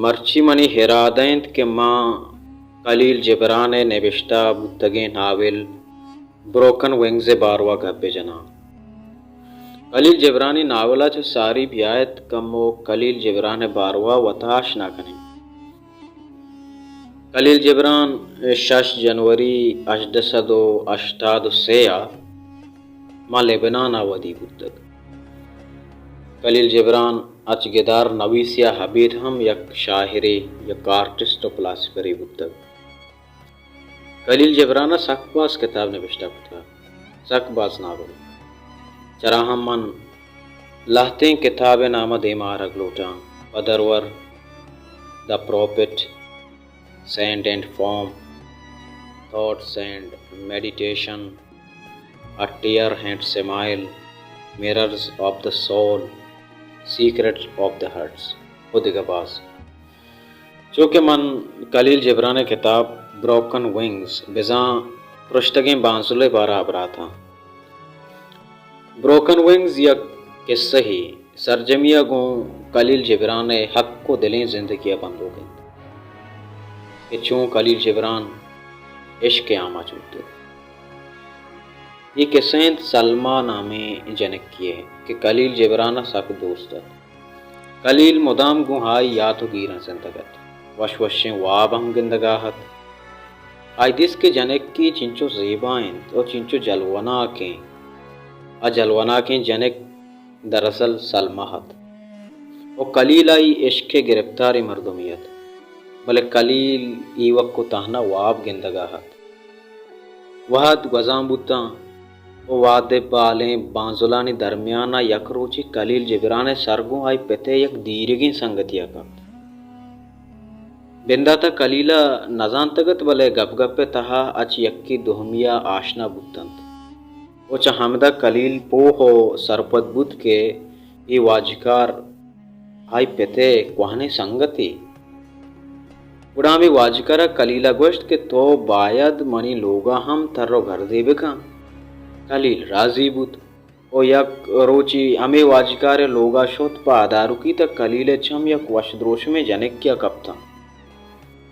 مرچی منی ارادہ انت کہ من کلیل جبران ءِ نبشتہ بوتگیں ناول بروکن ونگز ءِ باروا گپ بہ جناں۔ کلیل جبرانی ناول ءَ چہ ساری بیایت کمو کلیل جبران ءِ باروا وتا آشنا کنیں۔ کلیل جبران شش جنوری ہژدہ سد و ہشتاد و سے ءَ ماں لبنان ءَ ودی بوتگ۔ کلیل جبران اچ گدار نویسی ءَ ابید ہم یک شاعرے، یک آرٹسٹ و فلاسفرے بوتگ۔ کلیل جبران ءَ سک باز کتاب نبشتہ کتگ، سک باز ناول۔ چرا ہم من لہتیں کتاب ءِ نام ءَ دیما آرگ لوٹاں، پہ درور، The Prophet, Sand and Foam, Thoughts and Meditation, A Tear and Smile, Mirrors of the Soul, Secrets of the Hearts و دگہ باز۔ چو کہ من کلیل جبران ءِ کتاب بروکن ونگز، بزاں پرشتگیں بانزل ءِ بارہ ءَ براتاں۔ بروکن ونگز یک قصہ ئے، سرجمی ءَ گوں کلیل جبران ءِ حق و دلیں زندگی ءَ بندوک انت کہ چون کلیل جبران عشق ءِ آماچ بوتگ۔ اے قصہ انت سلما نامیں جنکے ءِ کہ کلیل جبران ءَ سک دوست ات۔ کلیل مدام گوں آئی یات و گیراں زندگ ات۔ وش وشیں واب ہم گندگا ات۔ آئی دیست کہ جنکے چنچو زیبا انت و چنچو جلوناکیں۔ آ جلوناکیں جنک دراصل سلما ات و کلیل آئی عشق ءِ گرپتاریں مردمے ات، بلے کلیل ایوک و تہنا واب گندگا ات۔ وہد گوزان بوتاں و وہد ءِ بالیں بانزلانی درمیان ءَ یک روچے کلیل جبران ءِ سر گوں آئی پت ءِ یک دیرگیں سنگتے ءَ کپت۔ بندات ءَ کلیل ءَ نزانتگ ات، بلے گپ گپ ءِ تہا اچ یکے دومی ءَ آشنا بوتنت و چہ ہمدا کلیل پوہ و سرپد بوت کہ اے واجکار آئی پت ءِ کوہنیں سنگتے۔ گڑا ہمے واجکار ءَ کلیل ءَ گوشت کہ تو باید منی لوگ ءَ ہم تر و گردے بکن۔ کلیل راضی بوت و یک روچے ہمے واجکار ءِ لوگ ءَ شت، پہ ادارکی تہ کلیل ءِ چم یک وش دروشمیں جنکے ءَ کپتاں۔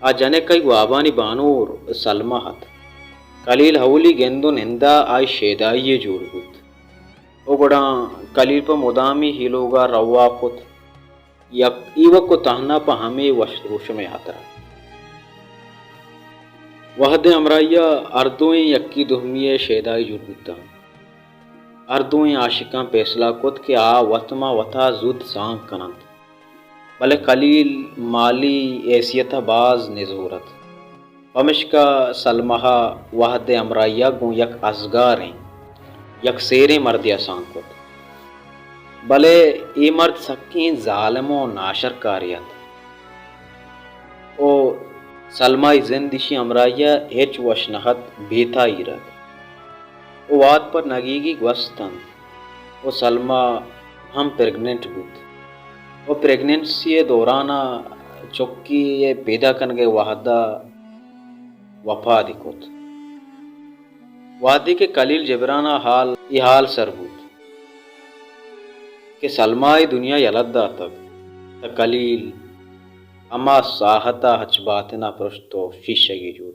آ جنک آئی وابانی بانور سلما ات۔ کلیل اولی گند و نند ءَ آئی شیدائی ءَ جوڑ بوت۔ و گڑا کلیل پہ مدامی اے لوگ ءَ روا کت، یک ایوک و تہنا پہ ہمے وش دروشم ءِ ہاترا۔ وہد ءِ ہمراہی ءَ ہر دوئیں یکے دومی ءِ شیدائی جوڑ بوتاں۔ ہر دوئیں عاشقاں پیسلہ کت کہ آ وت ماں وتا زوت سانگ کننت، بلے کلیل مالی حیثیت ءَ باز نزور ات۔ پمشکا سلمہ ءَ وہد ءِ ہمراہی ءَ گوں یک ازگاریں، یک سیریں مردے ءَ سانگ کت۔ بلے اے مرد سکیں ظالم و ناشرکارے ات و سلمہ ءِ زند ایشی ہمراہی ءَ ہچ وش نہ ات، بے تاہیر ات۔ و وہد پہ نگیگی گوست انت و سلمہ ہم پریگننٹ بوت و پریگننسی ءِ دوران ءَ چکے ءِ پیدا کنگ ءِ وہد ءَ وپادی کت۔ وہدے کہ کلیل جبران ءَ حال، اے حال سر بوت کہ سلمہ ءَ دنیا یلہ داتگ، تہ کلیل ہما ساہت ءَ ہچ باتن ءَ پرشت و شیشگے جوڑ